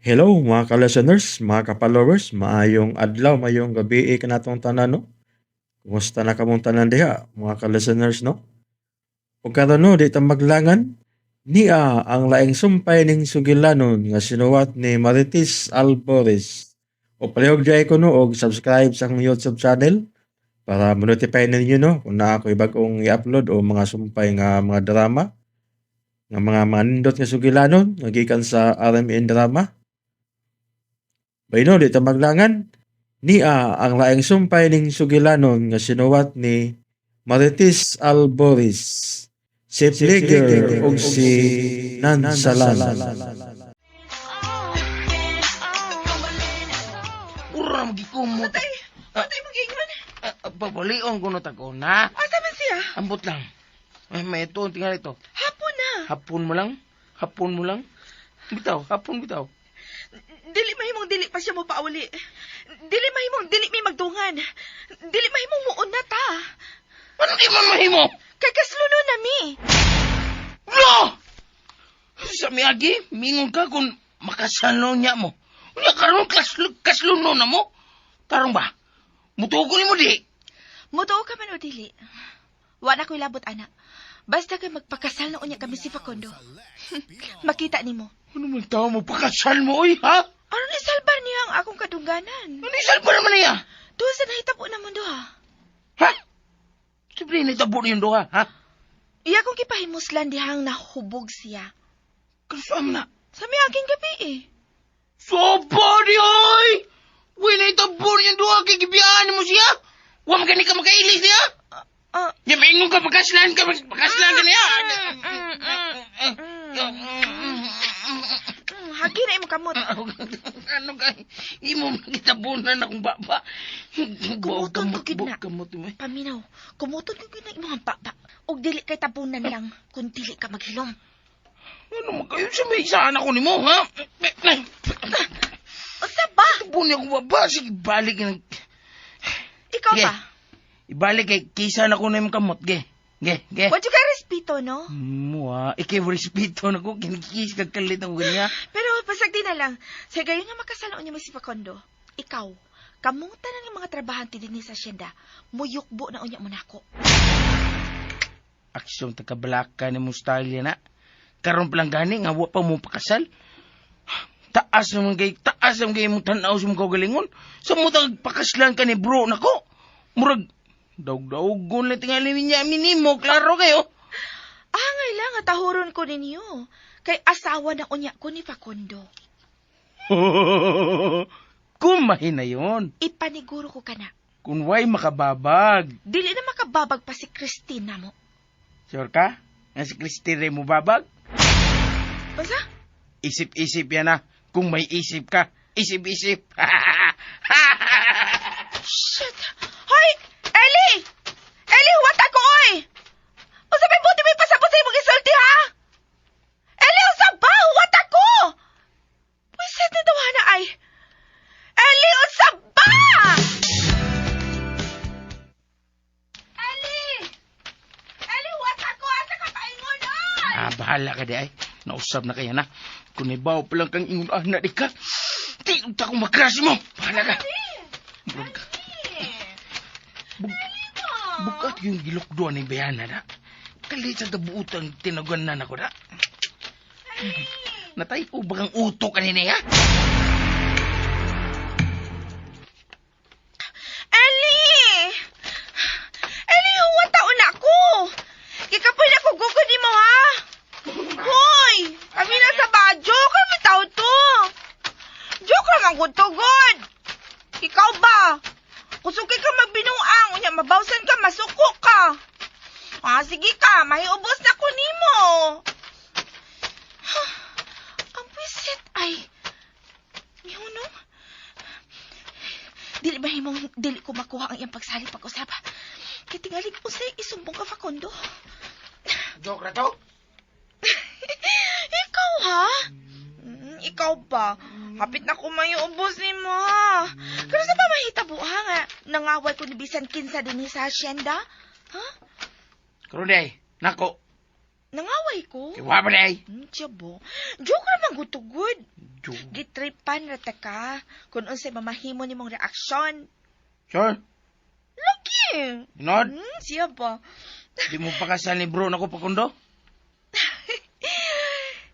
Hello mga ka-listeners, mga ka-followers, maayong adlaw, maayong gabi kanatong tanan, no? Kumusta na kamong tanan diha, mga ka-listeners, no? Ug karon, no, di ta maglangan, nia ang laing sumpay ning sugilanon nga sinuwat ni Marites Albores. O palihog diay ko, no, og subscribe sa akong YouTube channel para mo-notify ninyo, no, kung naa ko'y bag-ong i-upload o mga sumpay nga mga drama nga mga manindot nga sugilanon nga gikan sa RMN Drama. Bayno, di ta maglangan, nia ang laing sumpay ning sugilanon nga sinuwat ni Marites Albores, si Flicker ug si Nansalan. Ura magikumot. Patay! Patay mag-ingon! Pabalion ko na ko na. Asa man siya? Ambot lang. Ay, may ito, tingnan ito. Hapon na. Hapon mo lang. Hapon mo lang. Bitaw, hapon bitaw. Dili mahimong dili pa siya mo pauli. Dili mahimong dili may magdungan. Dili mahimong muon na ta. Ano di man mahimo? Kay kasluno na mi. No! Sa miagi, mingon ka kung makasalo niya mo. Unya karon kasluno na mo. Tarong ba? Mutugo ni mo di. Mutuo ka man o dili. Wa na ko'y labot, ana. Basta kay magpakasal na unya kami si Facundo. Makita nimo. Ano man tao mo pakasal mo, oy, ha? Aron isalbar niya ang akong kadungganan. Ano isalba naman niya? Tuwa sa nahitabo na mundo, ha. Ha? Siyempre, naitabo niyo yung duha, ha? Iya kong kipahimuslan dihang nahubog siya. Kasama na. Sa miaging gabi eh. Sopa di oy! Uy, naitabo niyo yung duha kay gibiyaan mo siya. Huwag man gani ka makailis niya. Ya, maingon ka, pakaslan ka, pakaslan ka niya. Hagi na imong kamot. Ano ka? Imo makitabunan akong baba. Kumuton ko gid na. Kamot mo. Paminaw, kumuton ko gid na imong baba. Og dili kay tabunan lang kung dili ka maghilom. Ano man kayo sa may isaan ako nimo, ha? Unsa ba? Tabunan akong baba. Sige, balik. Ikaw Ge. ba? Ibalik kay kisa na ko na imong kamot, ge. Ge, ge. Wa jud kay respeto, no? Mua, ikaw respeto na ko, kinikis kag kalit ako ganiya. Pero pasagdi na lang. Sa gayon nga makasalo niya mo si Facundo. Ikaw, kamong tanan ng mga trabahante dinhi sa asyenda, muyukbo na unya mo nako. Aksyon tagabalaka ni mong style na. Karon pa lang gani nga wa pa mo pakasal. Taas naman kay taas naman kay imong tan-aw sa imong kaugalingon. Sa mo pakaslan ka ni bro nako. Murag daog-daogon lang tingali niya minimo, klaro kayo. Angay lang nga tahuron ko ninyo. Kay asawa na unya ko ni Facundo. Kumahin na yon. Ipaniguro ko kana. Kung way makababag. Dili na makababag pa si Christina mo. Sure ka? Nga si Christine mo babag? Basta? Isip-isip yan na. Kung may isip ka, isip-isip. Shit! Hoy! Ellie! Ellie, huwat ako, oy! Unsa may buti may pasabot sa imong isulti, ha? Ellie, unsa ba? Huwat ako! Pwisit ni tawana ay! Ellie, unsa ba? Ellie! Ellie, huwat ako! Asa ka paingon, oy? Ah, bahala ka di ay. Nausab na kaya na. Kung ibaw pa lang kang ingon ah, na di ka. Di ta kong makrasi mo. Bahala ka. Murag ka. Bukat yung gilukdo ni Bayana na. Kalit sa dabutan tinagan na nako na. Natay o bagang utok kanina ha? Ellie! Ellie, huwat taon na ako! Kikapoy na ko gugod mo, ha? Hoy! Kami na sa ba? Joke raman tao to! Joke raman gud to, god! Ikaw ba? Kusuki ka magbinuang, unya mabawsan ka, masuko ka. Ah, sige ka, mahiubos na ko nimo. Ang pwisit ay... Mihunong? Dili ba himong dili ko makuha ang iyang pagsali pag-usap? Kay tingali unsay isumbong ka, Facundo? Joke ra to? Ikaw ha? Ikaw ba? Hapit na ko mahiubos nimo ha. Pero sa pa mahitabo ha nga nangaway ko ni bisan kinsa dinhi sa hacienda? Ha? Karon di ay. Nako. Nangaway ko? Kay wa ba di ay? Tiyabo. Joke ra man gud to, good. Badyo. Gitripan ra ta ka kung unsay mamahimo nimong reaksyon. Sure. Lagi. Nod, Siya ba? di mo pakasal ni bro nako Pakundo?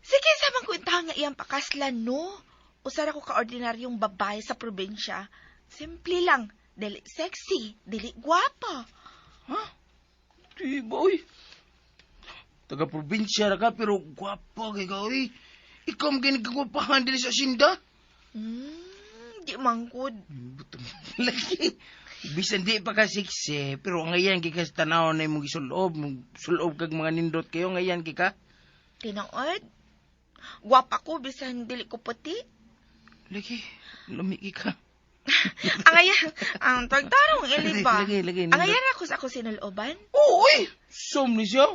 Sige, samang ko intahan nga iyang pakaslan, no? Usara ko ka-ordinaryong babae sa probinsya. Simple lang. Dili sexy, dili gwapa. Ha? Di ba, uy? Taga-probinsya ra ka, pero gwapa kay ka, uy. Ikaw ang ginagagwapahan din sa asinda. Di manggod. Butong lagi. Bisan di pa ka sexy, pero ang ngayon kay ka sa tanaw na imong gisulob, sulob kag mga nindot kayo, ngayon kay ka. Tinood. Gwapa ko, bisan dili ko puti. Lagi, lami kay ka. Ang ayan, ang tagtarong ili ba? Lagi, lagi, Ang ayan ako sa ako sinuloban. Oo, uy! Som ni siya.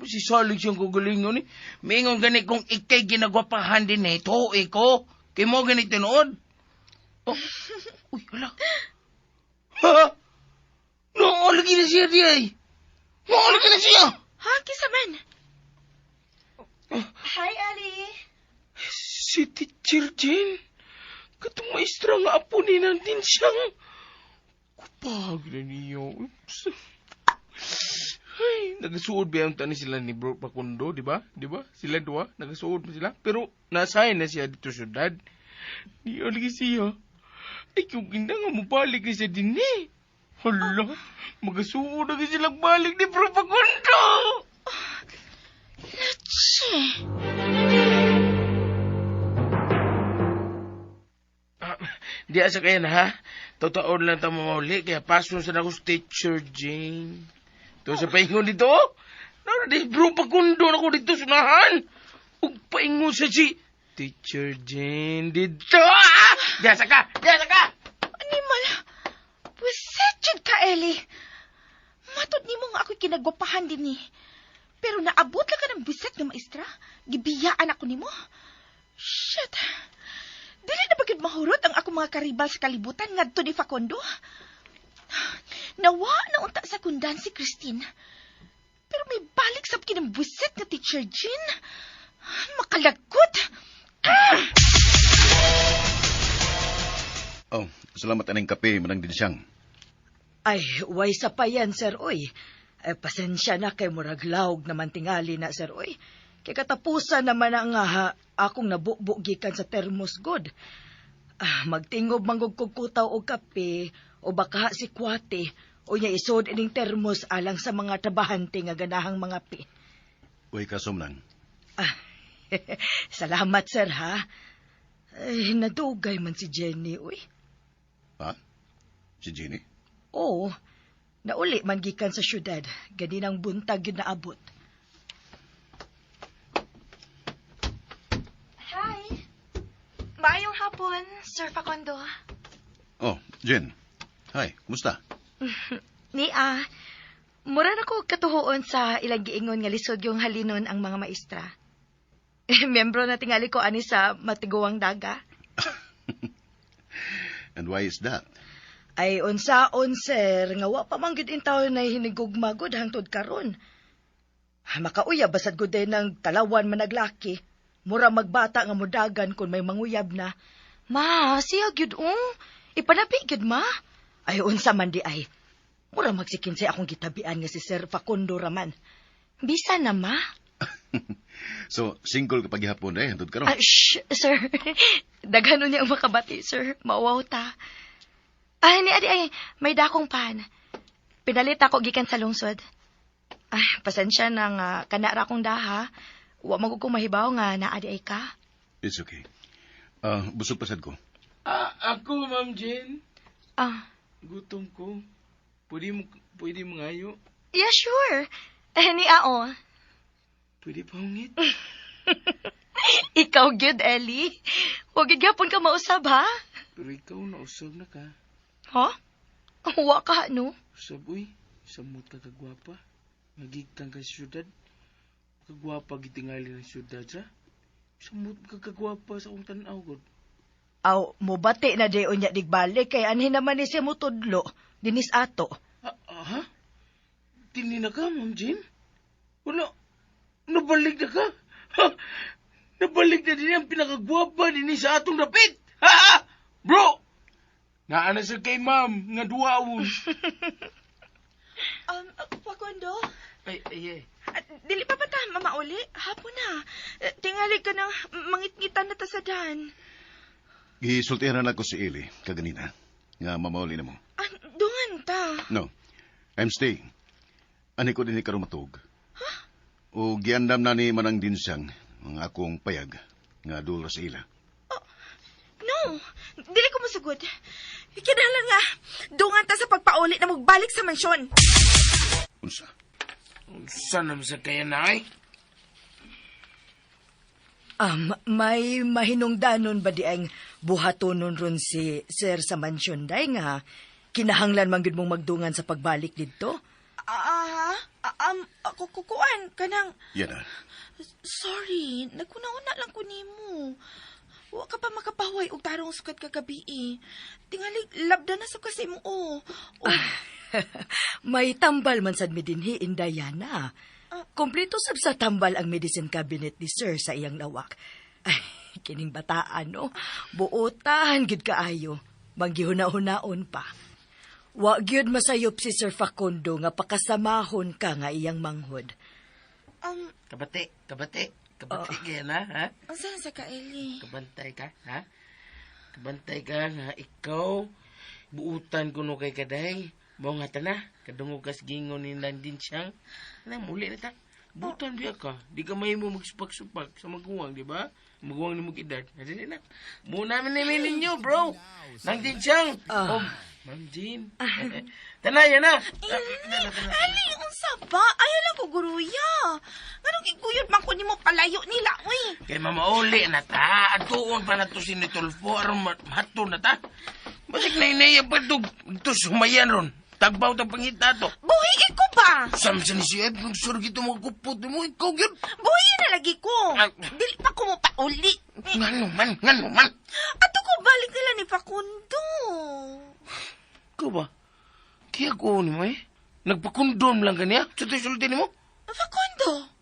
Si Salig siyang kagalingon ni. Mingon gani kung ikay ginagwapahan din eh. Tuoy ko. Kay mo gani tinuod. Oh. Uy, hala. Ha? No, lagi na siya di ay. No, lagi na siya. Ha, kisa man? Hi, Ali. Si Teacher Jane. Katong maestra nga apo ni nandin siyang. Kupag na niyo. Oops. Ay, nagasuod ba ang tani sila ni Bro Pakundo, di ba? Di ba? Sila dua, nagasuod ba sila? Pero nasahin na siya dito syudad. Di lagi siya. Ay, kung kinda nga mabalik na siya din eh. Hala, magasuod na sila balik ni Bro Pakundo! Che. Ah, di asa kaya na ha? Totoo lang ta mamauli, kaya paso sa ako sa Teacher Jane. To sa paingon dito, oh. Naroon di bro Pakundo na ko dito sunahan. Ug paingon sa si Teacher Jane dito. Ah! Di asa ka! Di asa ka! Animal. Pwiset jud ka, Eli. Matod nimo nga ako'y kinagwapahan din ni. Pero naabot lang ka ng biset nga maestra. Gibiyaan ako nimo. Shit. Dili na ba gyud mahurot ang akong mga karibal sa kalibutan ngadto ni Facundo? Nawa na unta sa kundan si Christine. Pero may balik sab kinang buset nga Teacher Jean. Makalagkot. Ah! Oh, salamat aning kape, Manang Dinsyang. Ay, way sa pa yan, sir, oy. Ay, pasensya na kay murag lawg naman tingali na, sir, oy. Kay katapusan naman na nga ha, akong nabubo gikan sa thermos good. Ah, magtingob manggugkog kutaw og kape o baka si kwate o niya isod ining thermos alang sa mga trabahante nga ganahang mga pi. Uy, kasom lang. Ah, salamat, sir, ha. Ay, nadugay man si Jenny, uy. Ha? Si Jenny? Oo, nauli man gikan sa syudad. Ganinang buntag yun naabot. Hi. Maayong hapon, Sir Facundo. Oh, Jen. Hi, kumusta? Nia, mura na ko katuhoon sa ilang giingon nga lisod yung halinon ang mga maestra. Miyembro na tingali ko ani sa Matiguang Daga. And why is that? Ay, unsaon, sir, nga wa pa man gyud intawon na hinigugma gud hangtod karon. Makauya basad gud din ng talawan managlaki. Mura magbata nga mudagan kung may manguyab na. Ma, siya gyud oh. Ipanabi gyud ma. Ay, unsa man di ay. Mura magsikinsay akong gitabian nga si Sir Facundo raman. Bisa na, ma. So, single ka paghihapon eh, hantod karon. Ah, shh, sir. Daghanon niya ang makabati, sir. Mauwaw ta. Ay, ni adi ay, may dakong pan. Pinalit ako gikan sa lungsod. Ah, pasensya na nga kanara akong daha. Wa man ko mahibaw nga naa di ay ka. It's okay. Busog pasad ko. Ah, ako, Ma'am Jane. Ah, Gutom ko. Pwede mo ngayo? Yeah, sure. Eh, ni ao. Pwede pa hungit? Ikaw gyud, Ellie. Wa gyud gyapon ka mausab, ha? Pero ikaw, nausab na ka. Ha? Wa ka, no? Usab, uy. Samot ka kagwapa. Magigtang ka sa syudad. Kagwapa gitingali ng syudad, sa? Samot ka kagwapa sa akong tanaw, god. Aw, mubati na di unya digbalik kay anhin naman ni siya mutudlo. Dinis ato. Ah, ah, ha? Tini na ka, Ma'am Jane? Wala. Nabalik na ka? Ha? Nabalik na din ang pinakagwapa din sa atong dapit. Ha? Ha? Bro! Naa na sa kay ma'am nga duwaon. Facundo? Ay, ay, ay. Ah, dili pa ba ta, mamauli? Hapon na. Eh, tingali ka ng mangitngitan na ta sa dan. Gisultihan na ko si Eli kaganina nga mamauli na mo. Ah, dungan ta. No, I'm staying. Ani ko din karon matug. O giandam na ni Manang Dinsang ang akong payag nga duol sa ila. No, dili ko masugod. Kinahanglan nga, dungan ta sa pagpauli na magbalik sa mansyon. Unsa? Saan naman sa kaya na ay? May mahinungdanon ba di ang buhatonon ron si sir sa mansyon day nga kinahanglan man gyud mong magdungan sa pagbalik didto? Ah, ah, kukuan, kanang, Yan na. Sorry, naguna-una lang ko nimo. Wa ka pa makapahuway og tarong sukat kagabi eh. Tingali, labda na sa kasi mo, oh. Oh, May tambal man sad mi dinhi Indayana. Kompleto sab sa tambal ang medicine cabinet ni sir sa iyang lawak. Ay, kining bataan no. Buotan gid kaayo. Manggihuna-hunaon pa. Wa gyud masayop si Sir Facundo nga pakasamahon ka nga iyang manghod. Kabate, kabate. Kabate kaya na, ha? Ang saan sa ka, Eli? Kabantay ka, ha? Kabantay ka nga ikaw buutan kuno kay kaday. Mao nga ta na, kadungog kas gingon ni Landin siyang. Ana muli na ta. Buutan biya ka. Di ka mahimo magsupak-supak sa maguwang, di ba? Maguwang ni mong edad. Dali na. Muna man namin ninyo, bro. Nang din siyang. Oh, Ma'am Jean. Tana, yan na. Eli, unsa ba? Ayaw lang ko guruya. Nganong giguyod man ko nimo palayo nila, uy. Kay mamauli na ta. Atuon pa na to si ni Tulfo. Aron mahato na ta. Basig na inaya pa ito. Ito sumayan ron. Tagbaw ta pangita to. Buhi ko ba? Sam sa ni si Ed, nagsurgi ito mga kupot mo. Ikaw yun. Buhi na lagi ko. Ay. Dili pa ko mo pauli. Ngano man, ngano man. Ato ko balik nila ni Facundo. Ikaw ba? Kaya ko ni mo eh. Nagpakundom lang kaniya. Sa ito sulti ni mo. Facundo?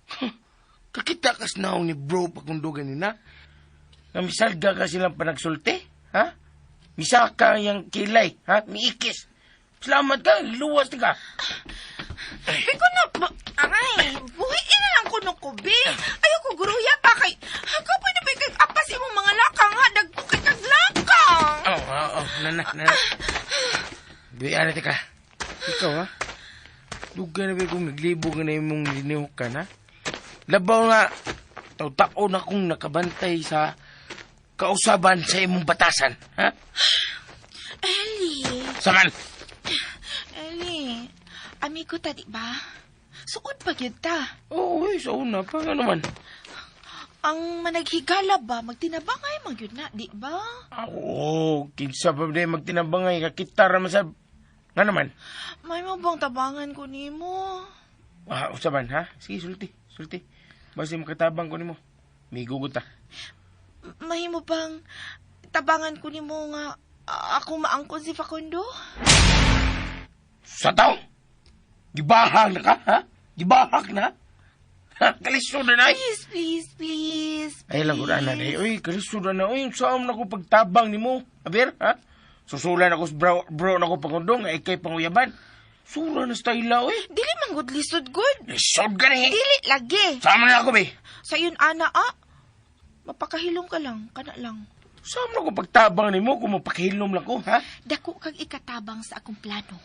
Kakita kas naong ni bro pakundo ganina. Nga misalga ka silang panagsulti, ha? Misaka yang kilay, ha? Miikis. Salamat ka, luwas ka. Biko na ba? Ay, buhi na lang ko nung kubi. Ayaw ko guruya pa kay... Kapoy na ba kay apas imong mga lakang ha? Dagko kay kag lakang. Oh, oh, oh, nana, nana. Biara ka. Ikaw, ha? Dugay na ba kung naglibog na imong linihukan, ha? Labaw nga, taw-tao na kong nakabantay sa kausaban sa imong batasan, ha? Ellie, Saman! Ellie, amigo ta di ba? Suod pa gyud ta. Oo, oh, sa una pa, ano man? Ang managhigala ba, magtinabangay man gyud na, di ba? Oo, kinsa pa ba magtinabangay, kakita ra man sa... Nga naman? May mo bang tabangan ko nimo? Ah, usaban, ha? Sige, sulti, sulti. Basta makatabang ko nimo. May gugot ta. Mahimo bang tabangan ko nimo nga ako maangkon si Facundo? Sa tao! Gibahak na ka, ha? Gibahak na? Ha? Kalisod na na, ay. Please, please, please. Ay lang, na na, Uy, kalisod na na. Uy, saan na ko pagtabang nimo? Aber, ha? Susulan ako sa bro, bro na ko pangundong, ay kay panguyaban. Sura na style, uy. Dili man gud lisod gud. Lisod ka ni. Dili lagi. Sama na ako, be. Sayon ana ah. Mapakahilom ka lang, kana lang. Sama na ko pagtabang nimo kung mapakahilom lang ko, ha? Dako kag ikatabang sa akong plano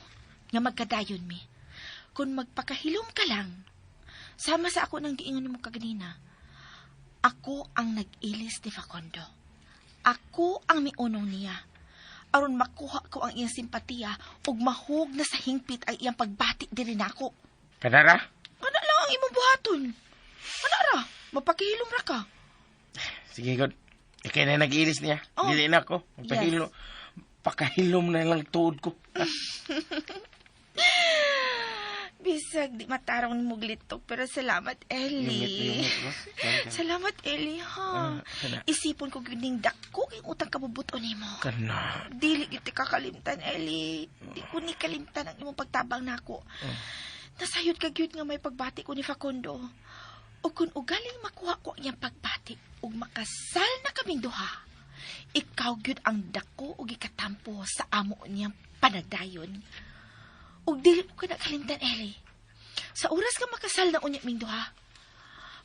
nga magkadayon mi. Kung magpakahilom ka lang, sama sa ako nang giingon nimo kaganina. Ako ang nag-ilis ni Facundo. Ako ang miunong niya. Aron makuha ko ang iyang simpatiya ug mahug na sa hingpit ang iyang pagbati diri nako. Kanara? Kana lang ang imong buhaton. Kana ra, mapakihilom ra ka. Sige, God. Ikay na nag-ilis niya. Oh. Dili na ako. Magpahilom. Pakahilom na lang tuod ko. Bisag di matarong ni Muglitok, pero salamat, Ellie. Yumit, yumit, no? Salamat, Ellie, ha. Ah, kana. Isipon ko gyud ning dako kay utang kabubuto nimo. Kana. Dili gyud ti kakalimtan, Ellie. Di ko ni kalimtan ang imong pagtabang nako. Nasayod ka gyud nga may pagbati ko ni Facundo. O kung ugaling makuha ko ang iyang pagbati ug makasal na kaming duha, ikaw gyud ang dako ug ikatampo sa amo niyang panagdayon. Ug dili ko na kalimtan, Eli. Sa oras ka makasal na unya ming duha,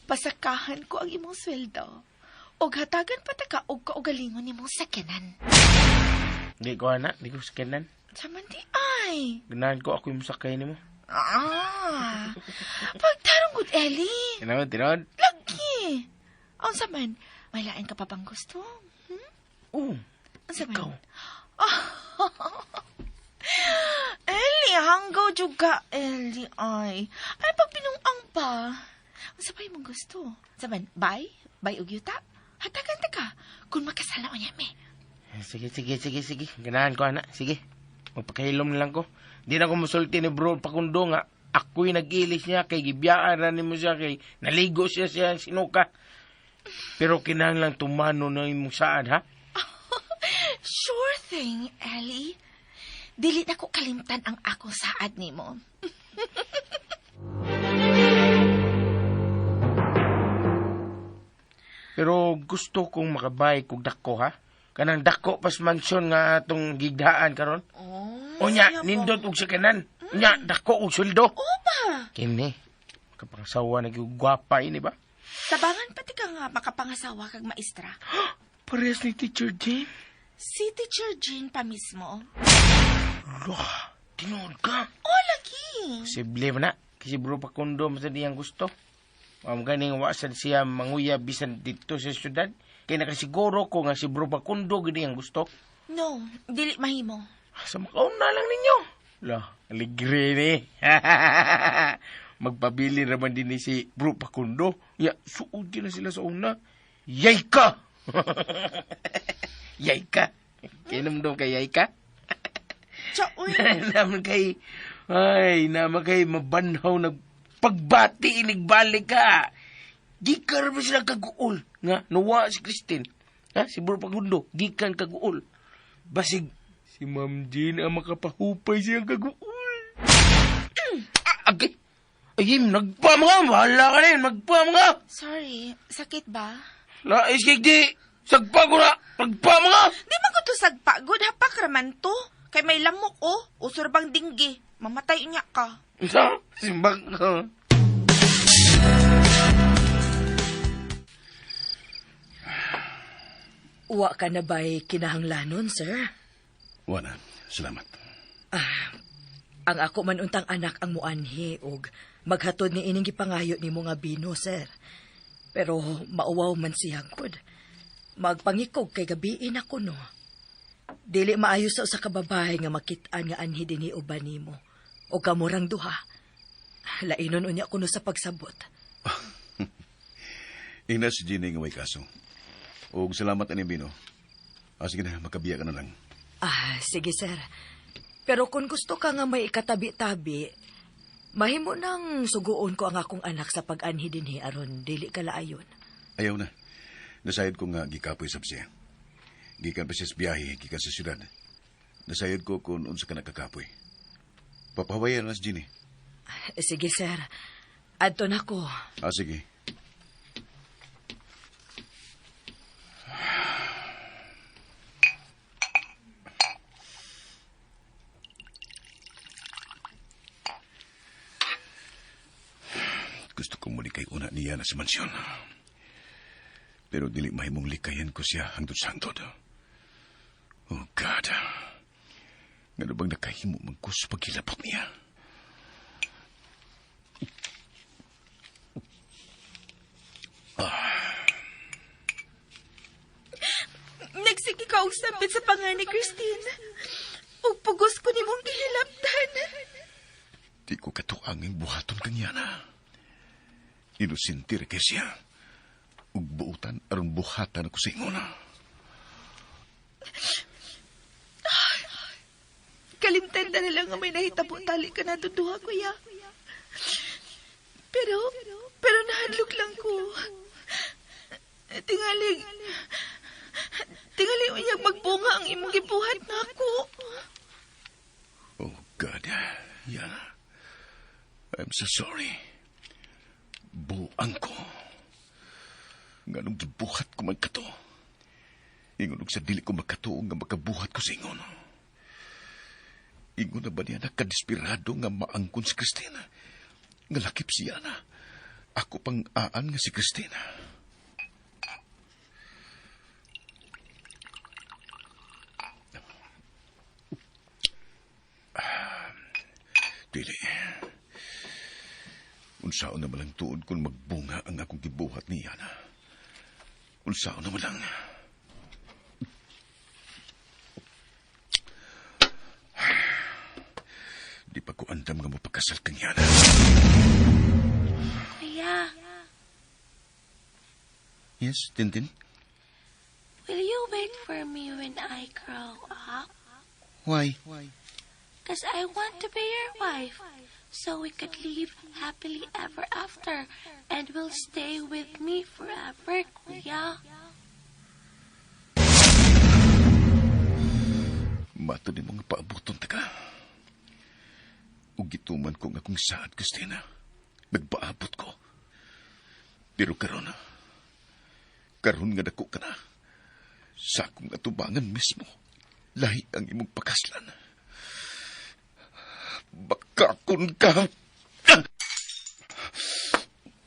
pasakahan ko ang imong sweldo ug hatagan pa ta ka og kaugalingon nimong sakyanan. Di ko ana, di ko sakyanan. Saman di ay. Ganahan ko ako yung sakay nimo. Ah, pagtarong gud, Eli. Tinod, tinod. Lagi. Unsa man, may lain ka pa bang gusto? Hmm? Oo. Unsa man? Ikaw. Eli, hanggaw juga, Eli, ay. Ay, pag pinungang pa. Unsa pa imong gusto? Unsa man, bye? Bye og yuta? Hatagan ta ka, kung makasal na unya me. Sige, sige, sige, sige. Ganahan ko, ana. Sige. Magpakahilom na lang ko. Di na ko musulti ni bro Pakundo nga. Ako'y nag-ilis niya kay gibiyaan na nimo siya kay naligo siya siya sinuka. Pero kinahanglan tumano na imong saan, ha? Sure thing, Ellie. Dili na ko kalimtan ang akong saad nimo. Pero gusto kong makabay kog dako, ha? Kanang dako pas mansyon nga atong gigdaan karon. Oh, Unya, saya po. nindot og sakanan. Unya, dako og sweldo. Oo ba? Kini, kapangasawa na gyud gwapa ini ba? Sabangan pati ka nga makapangasawa kag maestra. Parehas ni Teacher Jane. Si Teacher Jean pa mismo. Loh, tinuod ka. Oh, lagi. Posible man na. Kasi bro pa kundo sa diyang gusto. Ang ganing wa sad siya manguya bisan dito sa syudad. Kaya nakasiguro ko nga si bro Pakundo gini ang gusto. No, dili mahimo. Sa makauna lang ninyo. La, aligre ni. Magpabili naman din ni si bro Pakundo. Ya, suod din na sila sa una. Yay ka! Yay ka! Kinom daw kay yay ka? Tsa, uy. Naman kay, ay, naman kay mabanhaw nag pagbati inigbalik ka. Gikan ba sila kaguol? Nga, nuwa si Christine. Ha? Si Bro Pagundo, gikan kaguol. Basig, si Ma'am Jean ang makapahupay siyang kaguol. Ah, agay! Ay, nagpamanga! Bahala ka rin! Magpamanga! Sorry, sakit ba? Lais kay di! Sagpa ko na! Magpamanga! Di man ko to sagpagod, hapak raman to. Kay may lamok, oh. Usor bang dinggi. Mamatay unya ka. Sa? Simbak ka. Wa ka na ba'y kinahanglanon, sir? Wala, salamat. Ang ako man untang anak ang muanhi og maghatod ni ining gipangayo nimo nga bino, sir. Pero mauwaw man siya gud. Magpangikog kay gabiin ako no. Dili maayo sa usa ka babae nga makit-an nga anhi dinhi uban nimo o kamurang duha. Lainon unya kuno sa pagsabot. Ina si Ginny nga may kaso. Og salamat ani Bino. Ah, sige na, makabiya ka na lang. Ah, sige sir. Pero kung gusto ka nga may ikatabi-tabi, mahimo nang suguon ko ang akong anak sa pag-anhi dinhi aron dili ka laayon. Ayaw na. Nasayod ko nga gikapoy sab siya. Gikan pa siya sa biyahe, gikan sa syudad. Nasayod ko kung unsa ka nakakapoy. Papahawayan na si Ginny. Sige sir. Adto na ko. Ah, sige. Gusto kong muli kay una niya na sa mansyon. Pero dili mahimong likayan ko siya hangtod sa hangtod. Oh, God. Ngano bang nakahimo man ko sa paghilabot niya? Nagsige ka og sambit sa pangan ni Christine. Ug pugos ko nimong gihilabtan. Di ko katuanging buhaton kang yana. Inosente ra kay siya. Ug buutan aron buhatan ako sa ingona. Kalimtan na lang nga may nahitabo tali ka na duha, kuya. Pero nahadlok lang ko. Tingali unyag magbunga ang imong gibuhat nako. Oh, God. Yana. I'm so sorry. Buang ko. Nganong gibuhat ko man kato. Ingon og sa dili ko makatuo nga makabuhat ko sa ingon. Ingon na ba niya nakadesperado nga maangkon si Christina? Nga lakip siya na. Ako pang aan nga si Christina. Dili. Unsaon na malang tuod kung magbunga ang akong gibuhat niya na. Unsaon na malang. Di pa ko andam nga mapakasal kang yana. Kuya, Yes, Tintin? will you wait for me when I grow up? Why? 'Cause I want to be your wife, so we could live happily ever after, and will stay with me forever, Kuya. Mato ni mga paabuton ta ka. Ug gituman ko nga kung saad, Christina. Nagpaabot ko. Pero karon, karon nga dako ka na. Sa akong atubangan mismo, lahi ang imong pakaslan. Bakakon ka.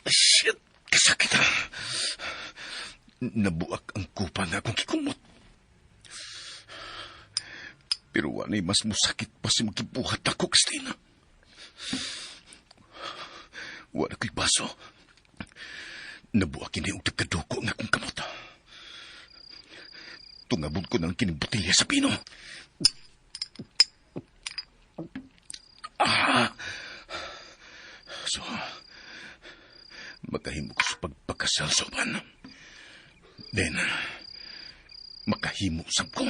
Shit! Kasakit ha. Nabuak ang kupa nga akong kikumot. Pero wanay mas musakit pa sa magibuhat ako, Christina. Wala ko'y baso. Nabuak kini og tagkaduko nga akong kamot. Tungabon ko na lang kining botelya sa pino. Ah! So, makahimo ko sa pagpakasal sa uban. Then, makahimo sab ko.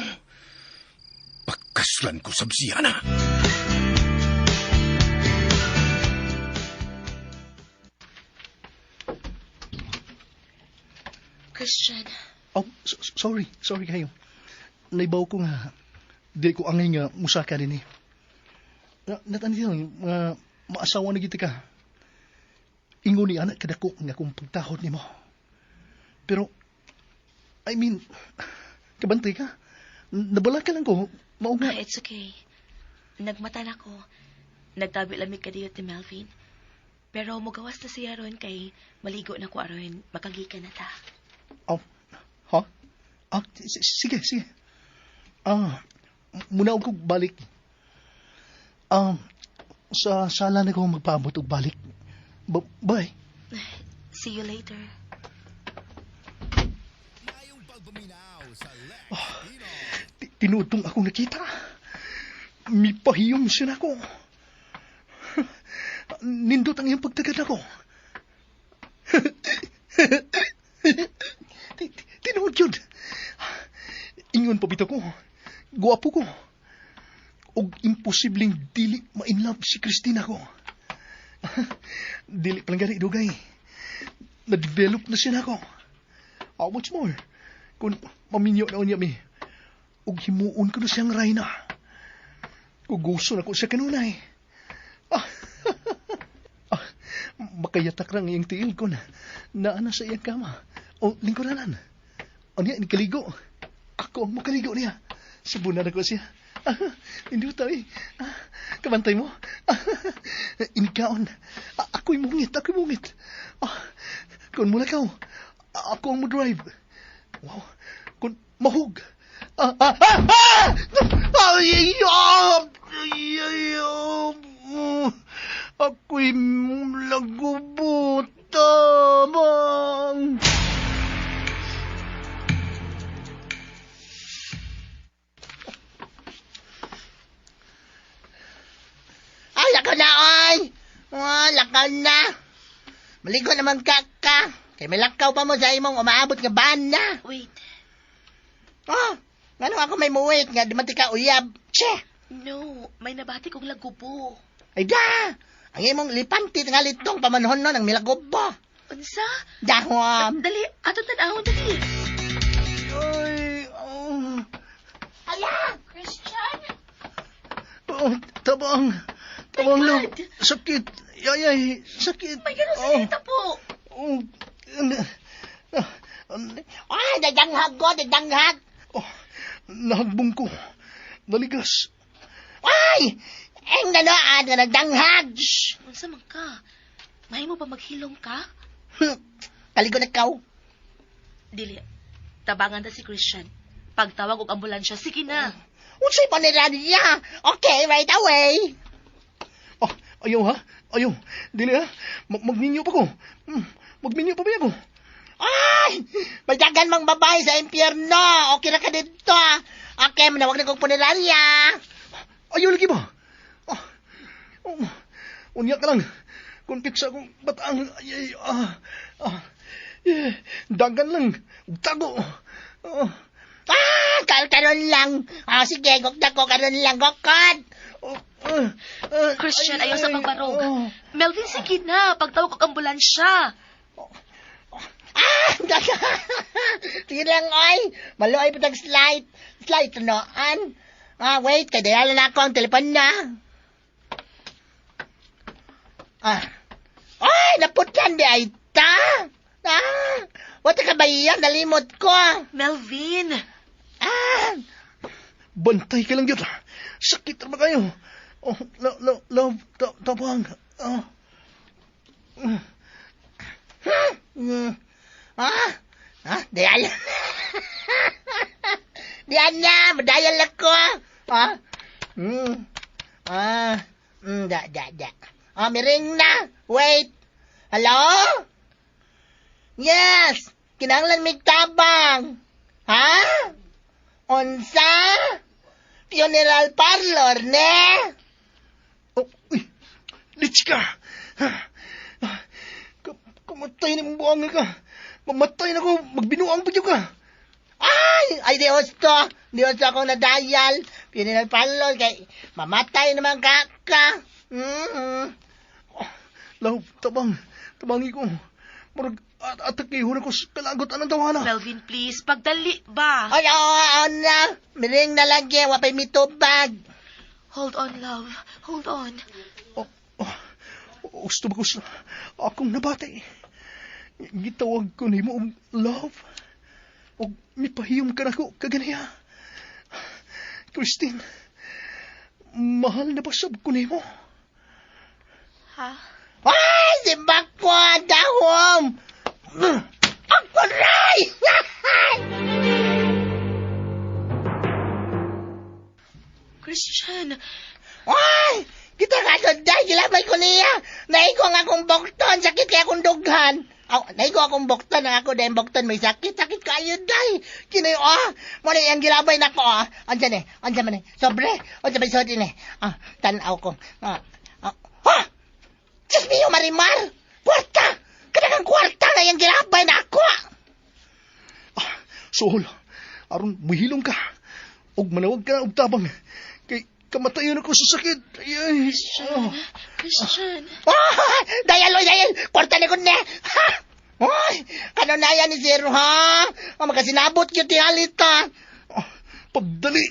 Pagkaslan ko sab siya na. Christian, Oh, sorry. Sorry kayo. Naibaw ko nga, di ko angay nga musaka din eh. Natandi lang, nga maasawa na gita ka. Ingon ni anak kadako nga kung pagtahod nimo. Pero, I mean, kabantay ka. Nabala ka lang ko, mao nga. Ah, it's okay. Nagmata na ko. Nagtabi lamig kadiyot ni Melvin. Pero mugawas na siya ron kay maligo na ko aron makagika na ta. Oh, ha? Ah, sige, sige. Ah, muna ko balik. Ah, sa sala na ko magpaabot og balik. Bye. See you later. Tinuod tong akong nakita. Mipahiyom siya nako. Nindot ang iyang pagtagad ako. Tinuod yun. Ingon pa bitaw ko. Guwapo ko. Og imposibleng dili ma-inlove si Christina ko. Dili palang gani dugay. Na-develop na siya nako. How much more? Kung maminyo na unya mi, ug himuon ko na siyang rayna. Kugusto na ko siya kanunay. Ah, ah, makayatak rang iyang tiil ko na naa na sa iyang kama. O lingkuranan. O niya, kaligo. Ako ang makaligo niya. Sabunan ako siya. Ah, hindi tayo. Ah, kabantay mo. Ah, inikaon. Ah, ako'y mungit, ako'y mungit. Ah, kung mulakaw, ako ang mo-drive. Wow, kung mahug. Ah, ah, ah, ah! Ay, ay, ay, ay, ay, ako'y lagubot. Tamang. Ay, lakaw na, oy! Oh, lakaw na. Maligo naman ka ka. Kay may lakaw pa mo sa imong umaabot nga bana. Wait. Oh, ngano ako may muwit nga di man ti ka uyab. Che! No, may nabati kong lagubo. Ay da! Ang imong lipanti nga litong pamanhon no ng milagubo. Unsa? Dahom. Dali, ato tan-awon dali. Ay, oh. Ala! Christian? Oh, tabang. Tabang My lang. God. Sakit. Ay, ay, sakit. May ganun sa kita po. Oh, Ay, nadanghag ko, nadanghag. Oh, nahagbong ko. Naligas. Ay! Eng nanoan nga nagdanghag. Shh! Unsa man ka? Mahimo ba maghilom ka? Kaligo na kaw. Dili. Tabangan ta si Christian. Pagtawag og ambulansya, sige na. Unsay paniraniya? Okay, right away. Oh, ayaw ha? Ayaw. Dili ha? Magminyo pa ko. Magminyo pa ba ako? Ay! May dagan mang babae sa impyerno. Okay na ka dito. Okay, manawag na kong punerarya. Ayaw lagi ba? Oh, oh, unya ka lang. Kung sa akong bataang... Ay, ay, eh, dagan lang. Tago. Oh. Ah, karon lang. Ah, sige, gugda ko karon lang, gukod. Oh, Christian, ay, ayaw sa ay, pagbarog. Oh. Melvin, sige na. Pagtawag og ambulansya. Ah, daga. Sige lang, oy. Maluoy pa tag slide. Slide noan. Ah, wait, kay dayala na ako ang telepon na. Ah. Ay, naputlan di ay ta. Ah, wala ka ba iyan? Nalimot ko. Melvin! Ah, Bantay ka lang yun. Sakit na ba kayo? Oh, love, tabang. Ah. Ah, ah, dayal. Diyan na, madayal ako. Ah, ah, da, da, da. Ah, miring na. Wait. Hello? Yes, kinahanglan mig tabang. Ha? Unsa? Funeral parlor, ne? Oh, uy, litsi ka. Kamatay na mong buang ka. Mamatay na ko, magbinuang pa ka. Ay, ay di husto. Di husto akong nadayal. Funeral parlor kay mamatay naman ka ka. Mm-hmm. Oh, love, tabang. Tabangi ko. Murag, atakihon ako sa kalagot anang tawana. Melvin, please, pagdali ba? Ay, oo, oh, na. Miring na lang, eh. Wapay mitubag. Hold on, love. Hold on. Oh, oh, gusto ba ko sa akong nabati? Gitawag ko nimo og love. Og mipahiyom ka nako kaganiya. Christine, mahal na pasab ko nimo. Ha? Ay, si Bakwa, dahom! Ako ray! Christian! Ay! Kita ka doon, gilabay ko niya. Naigo ang akong bokton, sakit kaya akong dughan. Aw, naigo akong bokton, ang ako dahil bokton, may sakit, sakit kayo, day. Kinoy, ah, muna yung gilabay na ko, ah. Andiyan eh, andiyan man eh. Sobre, andiyan may sodin eh. Ah, tanaw ko. Ah, ah, ha! Diyos mio, Marimar! Kwarta! Kadagang kwarta na yung gilabay na ako! Ah, suhol, aron muhilom ka. Og manawag ka na og tabang. Kay kamatayon ako sa sakit. Ay, ay. Christian, Oh. Christian. Ah, dayal, oy, dayal! Kwarta na ko na! Ha! Oy, kanunayan ni Zero, ha? Oh, magkasinabot yun tingalit, ha? Oh, pagdali!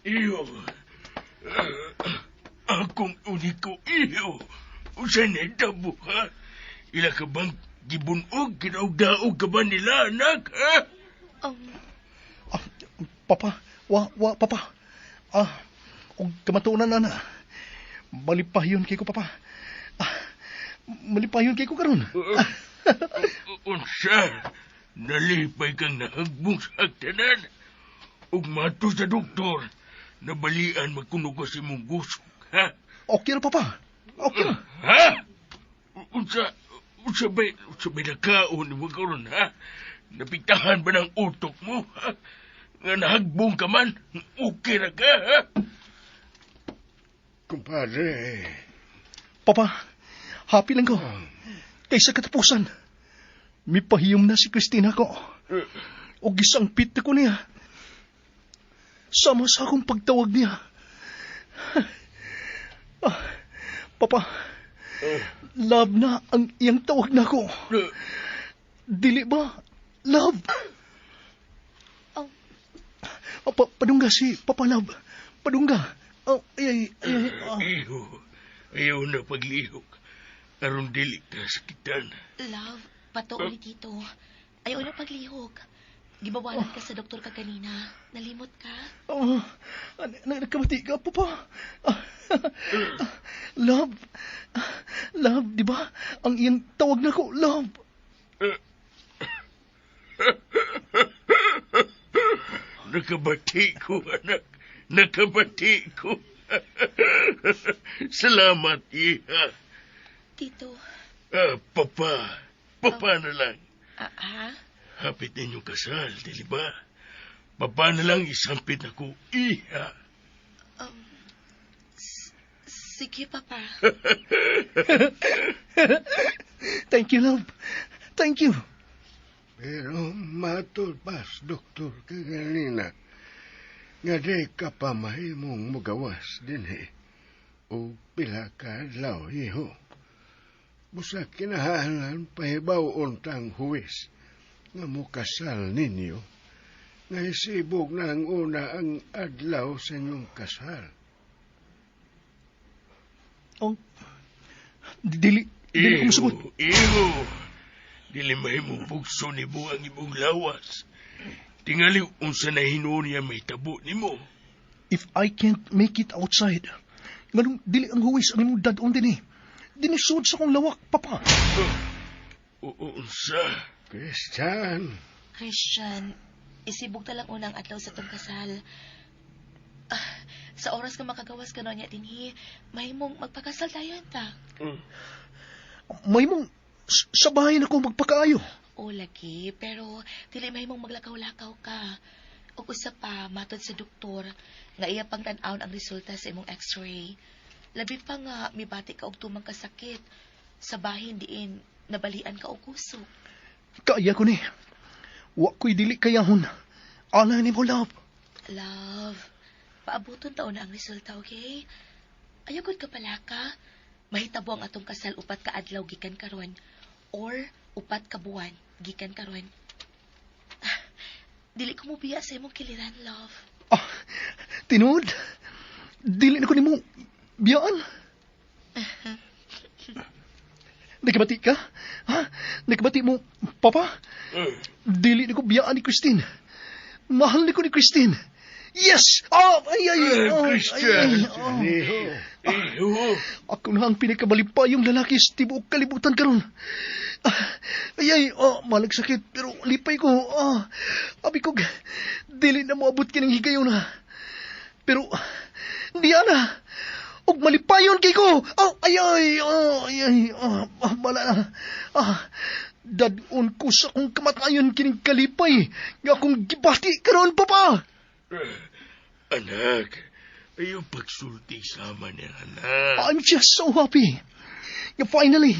Iyo. Akong uniko iyo. Usa na tabo, ha? Ila ka bang gibunog, ginaugdaog ka ba nila, anak, ha? Ah, papa, wa, papa. Ah, og kamatuonan na na. Malipayon kay ko, papa. Ah, malipayon kay ko karon. Unsa? Nalipay kang nahagbong sa agtanan. Ug mato sa doktor, nabalian magkuno ko sa imong gusok, ha? Okay ra, papa. Okay ra. Ha? Unsa, unsa ba nakaon mo karon, ha? Napitahan ba ng utok mo, ha? Nga nahagbong ka man, okay ra ka, ha? Kumpadre. Papa, happy lang ko. Kaysa katapusan, mipahiyom na si Christina ko. O gisangpit na ko niya. Sama sa akong pagtawag niya. Ah, Papa, love na ang iyang tawag nako. Dili ba? Love. Oh. Ah, padungga si Papa Love. Padungga. Oh, ay, ay, ay, ay, ah. Iho, ayaw na paglihok. Aron dili ka sakitan. Love, patuo ni Tito. Ayaw na paglihok. Gibawalan ka sa doktor ka kanina. Nalimot ka? Oh, nagkabati ka, Papa. Ah, love. Love, di ba? Ang iyang tawag nako, love. Nakabati ko, anak. Nakabati ko. Salamat, iha. Tito. Ah, papa. Papa na lang. Ah, ha? Hapit ninyong kasal, dili ba? Papa na lang isampit ako, iha. Sige, Papa. Thank you, love. Thank you. Pero matulpas, doktor, kaganina, nga di ka pa mahimong mugawas dinhi, o pila ka adlaw, iho. Busa kinahanglan pahibaw-on tang huwes nga mukasal ninyo, nga isibog na lang una ang adlaw sa inyong kasal. Oh, dili, dili ko musugot. Iho, dili mahimong bugso nimo ang imong lawas. Tingali unsa na hinuon niya mahitabo nimo. If I can't make it outside, nganong dili ang huwes ang imong dad-on dinhi. Dinisod sa akong lawak, Papa. Unsa? Christian, Christian, isibog ta lang unang adlaw sa tong kasal. Ah, sa oras ka makagawas ka niya dinhi, mahimong magpakasal tayo ta. Mahimong sa bahay na ko magpakaayo. O lagi, pero dili mahimong maglakaw-lakaw ka. Ug usa pa matod sa doktor nga iya pang tan-awon ang resulta sa imong x-ray. Labi pa nga mibati ka og tumang kasakit sa bahin diin nabalian ka og kusog. Kaya ko ni. Wa ko'y dili kayahon. Ala ni mo, love. Love, paabuton taon na ang resulta, okay? Ayaw gud ka pala ka. Mahitabo ang atong kasal 4 ka adlaw gikan karon or 4 ka buwan gikan karon. Ah, dili ko mobiya sa imong kiliran, love. Ah, tinuod. Dili na ko nimo biyaan. Nakabati ka? Ha? Nakabati mo, Papa? Dili na ko biyaan ni Christine. Mahal ni ko ni Christine. Yes! Oh, ay, ay, Eh, oh, Christian. ay, ay, oh. iho, Iho, Ako na ang pinakamalipayong lalaki sa tibuok kalibutan karon. Ah, ay, ay, oh, malag sakit, pero lipay ko. Ah, abi ko, dili na moabot kining higayon na. Pero, diya na. Og malipayon kay ko. Oh, ay, ay, oh, ay, ay, oh, ah, bala na. Ah, dad-on ko sa akong kamatayon kining kalipay nga akong gibati karon, Papa. Anak, ayaw pagsulti sama niya, anak. I'm just so happy. Nga finally,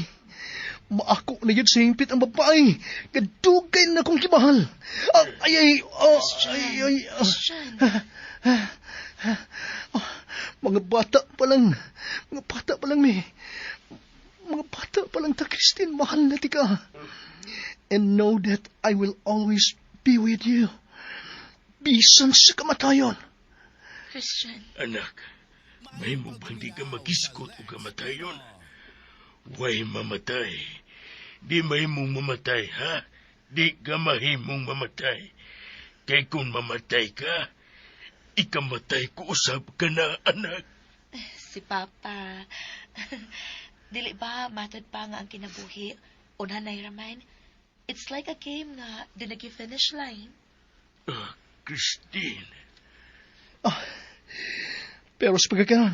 maako na yun sa hingpit ang babae. Kadugay na akong gimahal. Ah, ay, ay, oh, ay, ay, ah. Christian, Ah, mga bata pa lang. Mga bata pa lang, mi. Mga bata pa lang ta, Christine, mahal na tika. And know that I will always be with you. Bisan sa kamatayon. Christian, Anak, mahimo bang di ka magiskot o kamatayon? Way mamatay. Di mahimong mamatay, ha? Di ka mahimong mamatay. Kay kung mamatay ka, ikamatay ko usab ka na, anak. si Papa. Dili ba matod pa nga ang kinabuhi? Unhanay raman. It's like a game nga di nag-finish line. Ah, Christine, Ah, pero sa pagkakaroon,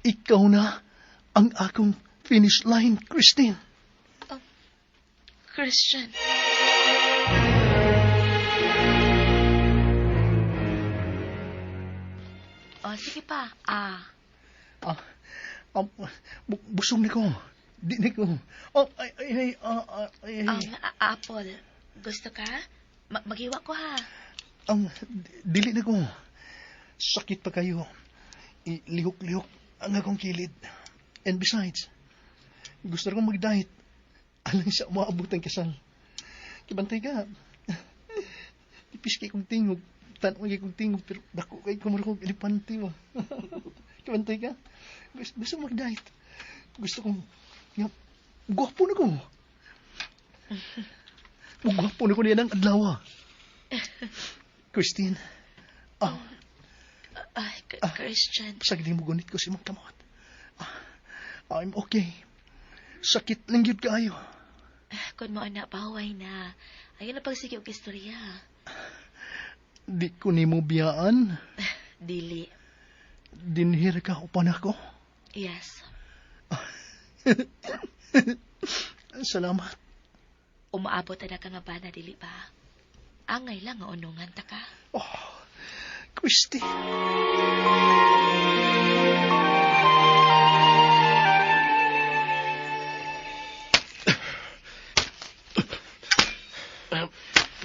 ikaw na ang akong finish line, Christine. Christian. Oh, sige pa. Ah, Ah, busog na ko. Di na ko. Oh, ay, ay, ay, ah, ah, ay, ay. Apple. Gusto ka? Maghiwa ko ha. Dili na ko. Sakit pa kayo. Ilihok-lihok ang akong kilid. And besides, gusto kong mag-diet. Alang sa umaabot ang kasal. Kibantay ka. Tipis kay kong tingog. Tanong kay kong tingog, pero dako kay kumuro kong elepante mo. Kibantay ka. Gusto kong mag-diet. Gusto kong, nga, gwapo na ko. Gwapo na ko niya ng adlaw. Christine, Ay, Christian. Sagdi mo gunit ko si mong kamot. I'm okay. Sakit lang yun kaayo. Kung mo na, paway na. Ayun na pagsige og istorya. Di ko nimo biyaan. Dili. Dinhir ka upan ako. Yes. Salamat. Umaabot na ka nga ba na, dili ba? Angay lang nga unungan ta ka. Oh, Christy.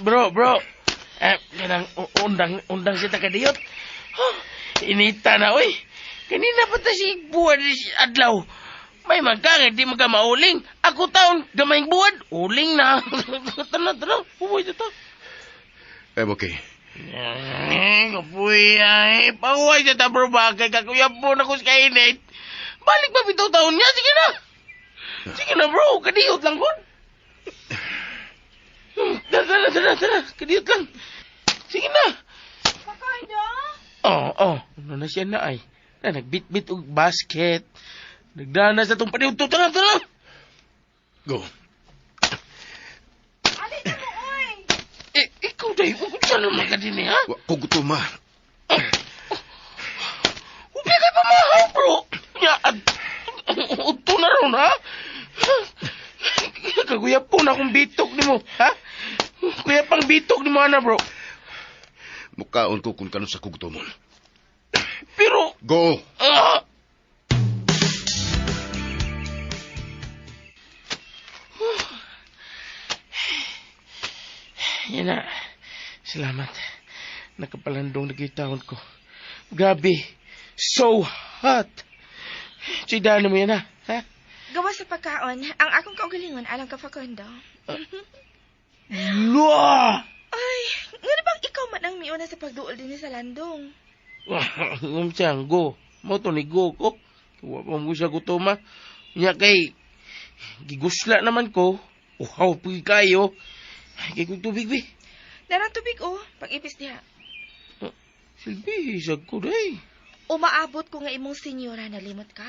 Bro, bro. Kanang undang siya takadiyot. Huh, inita na, oy. Kanina pa ta si buwan si adlaw. May magka, di magka mauling. Ako taon, gamayng buwan, uling na. Tana, tana, pumoy dito. I'm okay. Eh, kapuy, ay. Pahuway sa ta, bro, bagay. Kakuyap po na ko sa kainit. Balik pa bitaw taon niya, sige na. Sige na, bro, kadiyot lang kun. Tara, tara, tara, tara. Kadiyot lang. Sige na. Facundo? Oh. Ano na siya na ay. Na, nagbitbit og basket. Nagdana sa itong paniudto. Tara, tara. Go. Alin na mo, oy! Eh, ikaw dahil. Saan naman ka din eh, ha? Wa ko gutom, ha? Ubi kay pamahaw, bro. Ya, at, udto na ron, ha? Kaguya po na akong bitok ni mo, ha? Kuya pang bitok ni mo, ana, bro. Mukaon ko kung kano sa kugutomon. Pero, Go! Yan na. Salamat. Nakapalandong na taon ko. Grabe. So hot. Tsidano mo yan, ha? Ha? Gawa sa pagkaon, ang akong kaugalingon alang ka Facundo. Lua! Ay, nga bang ikaw man ang miuna sa pagduol din sa landong? Ngum go. Mo to ni go ko. Wa pa mo siya gutoma. Nya kay gigusla naman ko. Uhaw po kayo. Ay, kay kong tubig bi. Narang tubig oh, pag-ipis diha. Silbi, isag ko day. Umaabot ko nga imong senyora nalimot ka.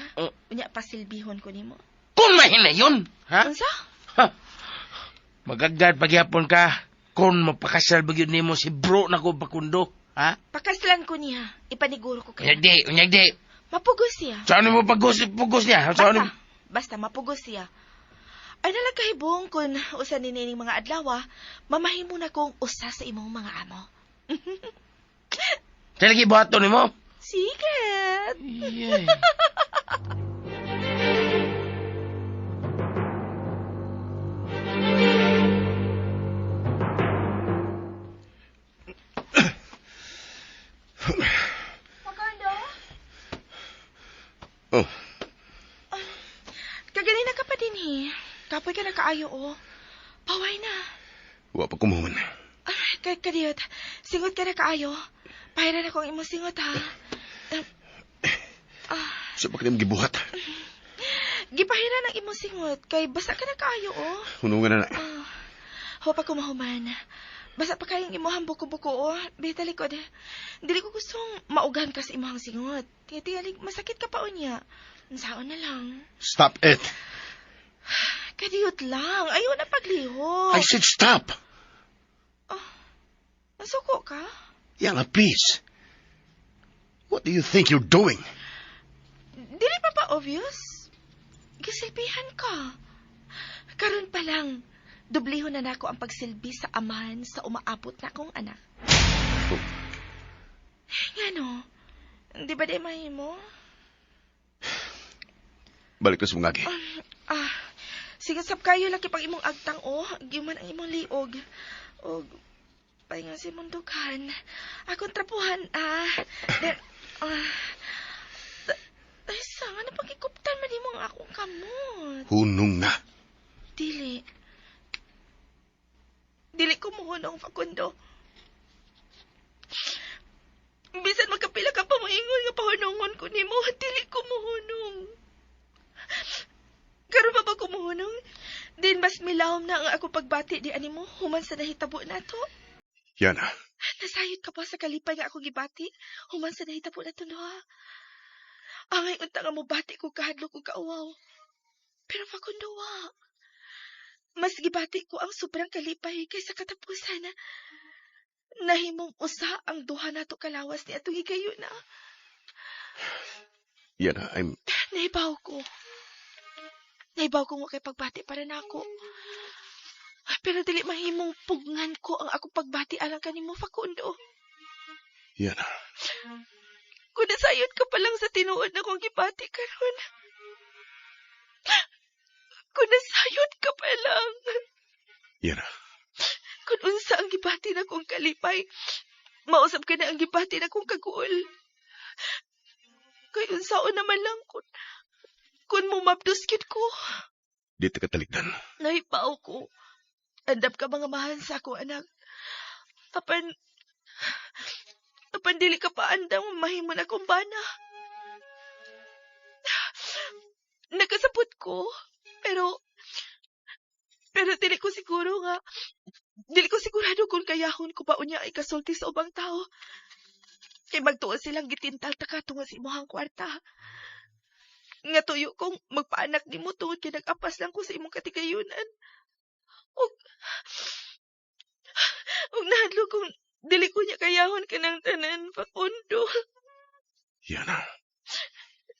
Unya pasilbihon ko nimo. Kung mahina yun, ha? Unsa? Ha? Magagad pagyapon ka. Kung mapakasal ba yun nimo si bro na ko bakundo, ha? Pakaslan ko niya. Ipaniguro ko kay. Unyag di, unyag di. Mapugos siya. Saan mo pagos, pugos niya? Saan Basta, basta mapugos siya. Ay nalang kahibong kung usa ni nining mga adlaw, mamahimo na kong usa sa imong mga amo. Talagi buhaton nimo? Secret! Yeah. Facundo? Oh, Kaganina ka pa din eh. Kapoy ka na kaayo oh. Paway na. wa pa kumuhon. Ay, kay kadiyot. Singot ka na kaayo. Pahiran ako ang imong singot ha. Sa pa kaniyang gibuhat? Gipahiran ang imong singot kay basa ka na kaayo oh. Hunungan na na. Ho pa kumahuman. Basa pa kayong imuhang buko-buko oh. Bita likod. Dili ko gustong maugan ka sa imuhang singot. Tingali masakit ka pa unya. Saon na lang. Stop it! Kadiyot lang. Ayaw na paglihok. I said stop! Nasuko ka? Yana, please. What do you think you're doing? Dili pa ba obvious? Gisilbihan ka. Karon pa lang, dublihon na nako ang pagsilbi sa amahan sa umaabot na akong anak. Oh. Ngano? Di ba di mahimo? Balik na sa mga agi. Sige sab kayo laki pag imong agtang oh, giman ang imong liog. Og Paingon si Mundukan. Akong trapuhan, ah. Then, ah. Ay, sa nga napagikuptan man nimo ang akong kamot. Hunong na. Dili. Dili ko muhunong, Facundo. Bisan magkapila ka pa moingon nga pahunungon ko nimo, dili ko muhunong. Karon pa ba ko muhunong? Din mas milawom na ang ako pagbati di animo human sa nahitabo nato. Yana, Nasayod ka pa sa kalipay nga ako gibati human sa nahitabo nato no ha. Angay unta nga mobati ko kahadlok ug kauwaw. Pero Facundo wa. Mas gibati ko ang sobrang kalipay kaysa katapusan na nahimong usa ang duha nato kalawas ni atong higayuna. Yana, I'm... Nahibaw ko. Nahibaw ko nga kay pagbati para nako. Pero dili mahimong pugngan ko ang akong pagbati alang kanimo, Facundo. Yana, Kung nasayod ka pa lang sa tinuod na kong gibati karon. Kung nasayod ka pa lang. Yana, Kung unsa ang gibati na kong kalipay, mausap ka na ang gibati na kong kaguol. Kay unsaon naman lang kung mumabdos gyud ko. Di ta katalikdan. Nahibaw ko. Andam ka mga mahal sa akong anak. Apan dili ka pa andam mahimo na akong bana. Nakasabot ko. Pero dili ko sigurado kung kayahon ko ba unya ay kasulti sa ubang tao. Kay magtuo silang gitintal ta ka tungod sa imong kwarta. Nga tuyo kong magpaanak nimo tungod kay nag-apas lang ko sa imong katigayunan. Ug nahadlok kong dili ko niya kayahon kanang tanan, Facundo. Yana,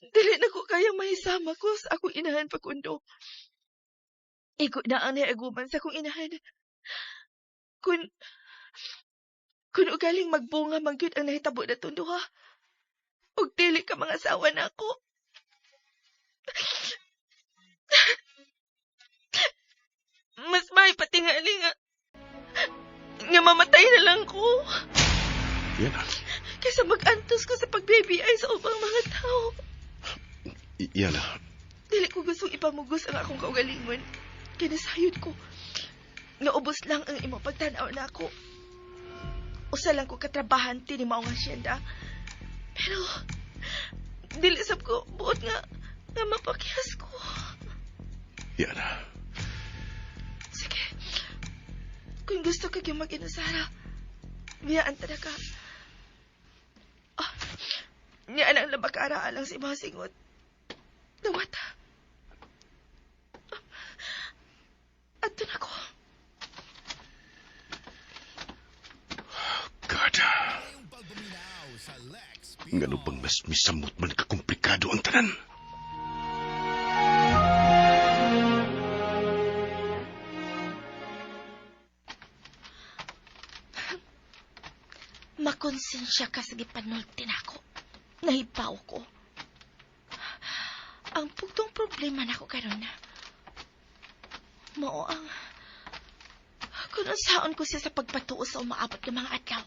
Dili na ko kayang mahisama ko sa akong inahan, Facundo. Igo na ang naiaguman sa akong inahan. Kung ugaling magbunga man gyud ang nahitabo na duha. Ug dili ka mga asawa na ako. Mas may patingali nga mamatay na lang ko. Yana, Kaysa mag-antos ko sa pag-baby ay sa ubang mga tao. Yana, Dili ko gustong ipamugos ang akong kaugalingon. Kinasayod ko. Naubos lang ang imong pagtanaw na ako. Usa lang ko katrabahante ni maong asyenda. Pero, dili sab ko buot nga mapakyas ko. Yana, Sige. Kung gusto ka gyud mag-inusara, biyaan ta na ka. Ah, niya ang labakara alang sa imong singot. Dawata. Adto na ko. God. Ngano bang mas misamot man kakomplikado ang tanan? Makonsensya ka sa gipanulti nako. Nahibaw ko. Ang pugtong problema nako karon mao ang kung unsaon ko siya sa pagpatuo sa umaabot ng mga adlaw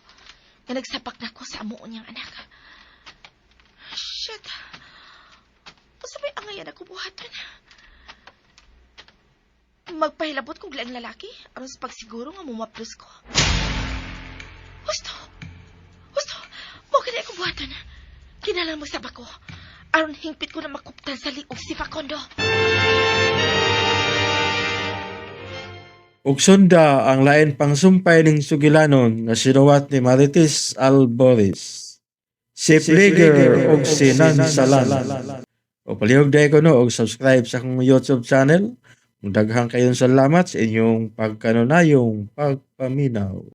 nga nagsapak nako sa amuon niyang anak. Shit. Unsa may angayan ako buhaton? Magpahilabot kog laing lalaki aron sa pagsiguro nga mumaplos ko. Husto. Husto. Mao kini ako buhaton. Kinahanglan mo ko. Aron hingpit ko na makuptan sa liog si Facundo. Ug sunda ang lain pang sumpay ning sugilanon nga sinuwat ni Marites Alboris. Si Pliger ug si Nansalan. O palihog dahil ko no og subscribe sa akong YouTube channel. Daghang kayong salamat sa inyong pagkanunayong pagpaminaw.